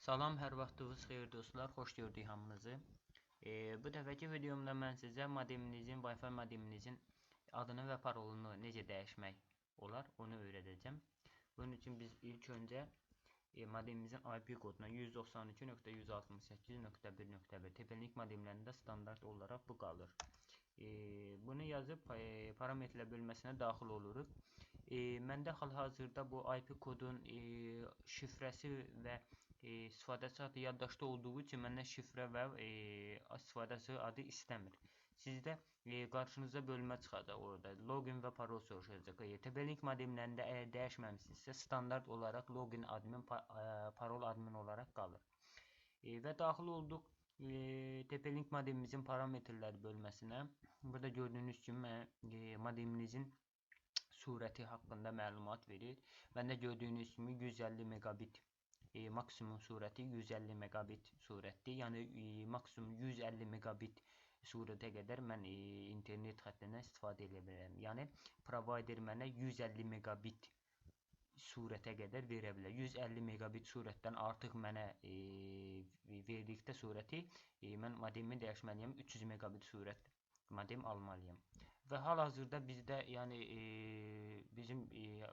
Salam, hər vaxtınız xeyir dostlar, xoş gördük hamınızı. Bu dəfəki videomda mən sizə modeminizin, Wi-Fi modeminizin adını və parolunu necə dəyişmək olar, onu öyrədəcəm. Bunun üçün biz ilk öncə modemimizin IP koduna 192.168.1.1 TP-Link modemlərində standart olaraq bu qalır. Bunu yazıb parametrlər bölməsinə daxil oluruq. Məndə hal-hazırda bu IP kodun şifrəsi və istifadəçi adı yaddaşda olduğu üçün məndən şifrə və istifadəçi adı istəmir. Sizdə qarşınıza bölmə çıxacaq orada. Login və parol soruşacaq. TP-Link modemlərində əgər dəyişməmisinizsə, standart olaraq login admin, parol admin olaraq qalır. Və daxil olduq TP-Link modemimizin parametrləri bölməsinə. Burada gördüyünüz kimi modeminizin surəti haqqında məlumat verir. Məndə gördüyünüz kimi 150 megabit maksimum surəti 150 megabit surətdir. Yəni maksimum 150 megabit surətə qədər mən internet xəttindən istifadə edə bilərəm. Yəni provider mənə 150 megabit surətə qədər verə bilər. 150 megabit surətdən artıq mənə verdikdə surəti mən modemimi dəyişməliyəm. 300 megabit surət modem almalıyam. Və hal-hazırda bizdə, yəni bizim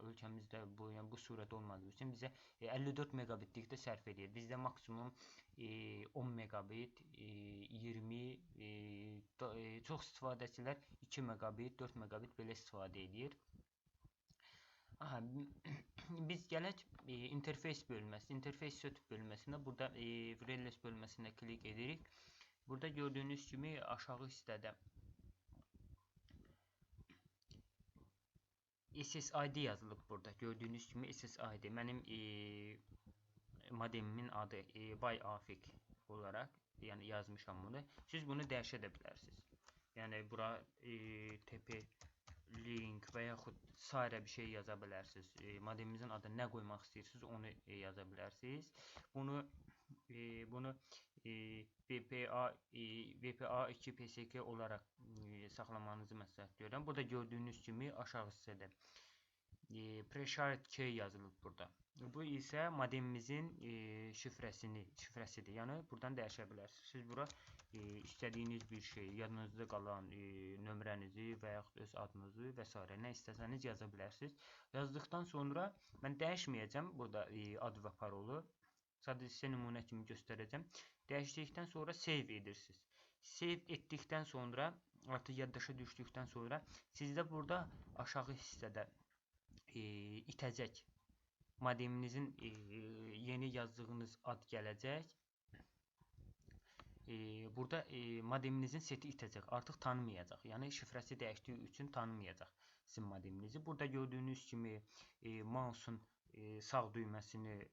ölkəmizdə bu, yəni bu surət olmadığı üçün bizə 54 megabitlikdə sərf edir. Bizdə maksimum 10 megabit, 20, çox istifadəçilər 2 megabit, 4 megabit belə istifadə edir. Aha, biz gələk interfeys bölməsi, interfeys setup bölməsinə, burada wireless bölməsinə klik edirik. Burada gördüyünüz kimi aşağı hissədə SSID yazılıb burada. Gördüyünüz kimi SSID mənim modemimin adı Bay Afiq olaraq, yəni yazmışam bunu. Siz bunu dəyişə də bilərsiniz. Yəni bura TP-Link və yaxud sairə bir şey yaza bilərsiniz. Modemimizin adını nə qoymaq istəyirsiniz, onu yaza bilərsiniz. Bunu VPA2 PSK olaraq saxlamanızı məsləhət görürəm. Burada gördüyünüz kimi aşağı hissədə Pre-shared key yazılıb burada. Bu isə modemimizin şifrəsidir. Yəni buradan dəyişə bilərsiniz. Siz bura istədiyiniz bir şey, yadınızda qalan nömrənizi və yaxud öz adınızı və s. nə istəsəniz yaza bilərsiniz. Yazdıqdan sonra mən dəyişməyəcəm burada ad və parolu. Sadəcə sizə nümunə kimi göstərəcəm. Dəyişdikdən sonra save edirsiniz. Save etdikdən sonra, artıq yaddaşa düşdükdən sonra sizdə burada aşağı hissədə itəcək. Modeminizin yeni yazdığınız ad gələcək. Burada modeminizin seti itəcək. Artıq tanımayacaq. Yəni şifrəsi dəyişdiyi üçün tanımayacaq sizin modeminizi. Burada gördüyünüz kimi mouse'un sağ düyməsini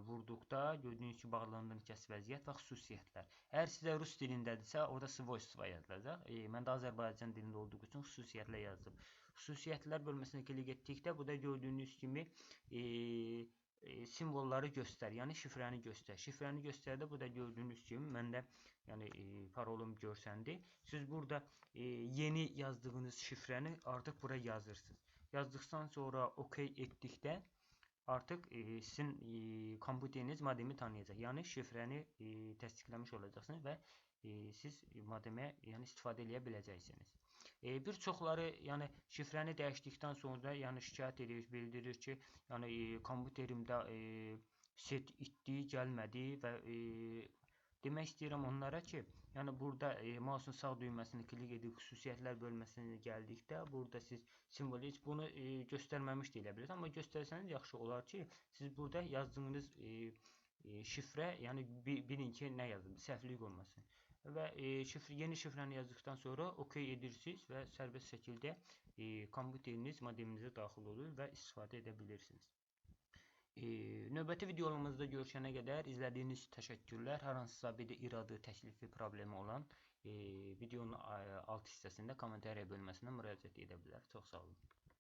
vurduqda gördüyünüz kimi bağlandığını kəs vəziyyət və xüsusiyyətlər. Əgər sizə rus dilindədirsə, orada svoystva yazılacaq. Məndə Azərbaycan dilində olduğu üçün xüsusiyyətlər yazılıb. Xüsusiyyətlər bölməsinə klik etdikdə burada gördüyünüz kimi simvolları göstər, yəni şifrəni göstər. Şifrəni göstərdə burada gördüyünüz kimi məndə yəni parolum görsəndi. Siz burada yeni yazdığınız şifrəni artıq bura yazırsınız. Yazdıqdan sonra OK etdikdə artıq sizin kompüteriniz modemi tanıyacaq. Yəni şifrəni təsdiqləmiş olacaqsınız və siz modemə yəni istifadə eləyə biləcəksiniz. Bir çoxları yəni şifrəni dəyişdikdən sonra yəni şikayət edir, bildirir ki, yəni kompüterimdə set itdi, gəlmədi və demək istəyirəm onlara ki, yəni burada mouse'un sağ düyməsini klik edib xüsusiyyətlər bölməsinə gəldikdə burada siz simvol heç bunu göstərməmiş də elə bilirsiniz, amma göstərsəniz yaxşı olar ki, siz burada yazdığınız şifrə, yəni bilin ki, nə yazılıb, səhvlik olmasın. Və yeni şifrəni yazdıqdan sonra OK edirsiniz və sərbəst şəkildə kompüteriniz modeminizə daxil olur və istifadə edə bilirsiniz. Növbəti videolarımızda görüşənə qədər izlədiyiniz üçün təşəkkürlər. Hər hansısa bir də iradı, təklifi, problemi olan videonun alt hissəsində kommentariya bölməsinə müraciət edə bilər. Çox sağ olun.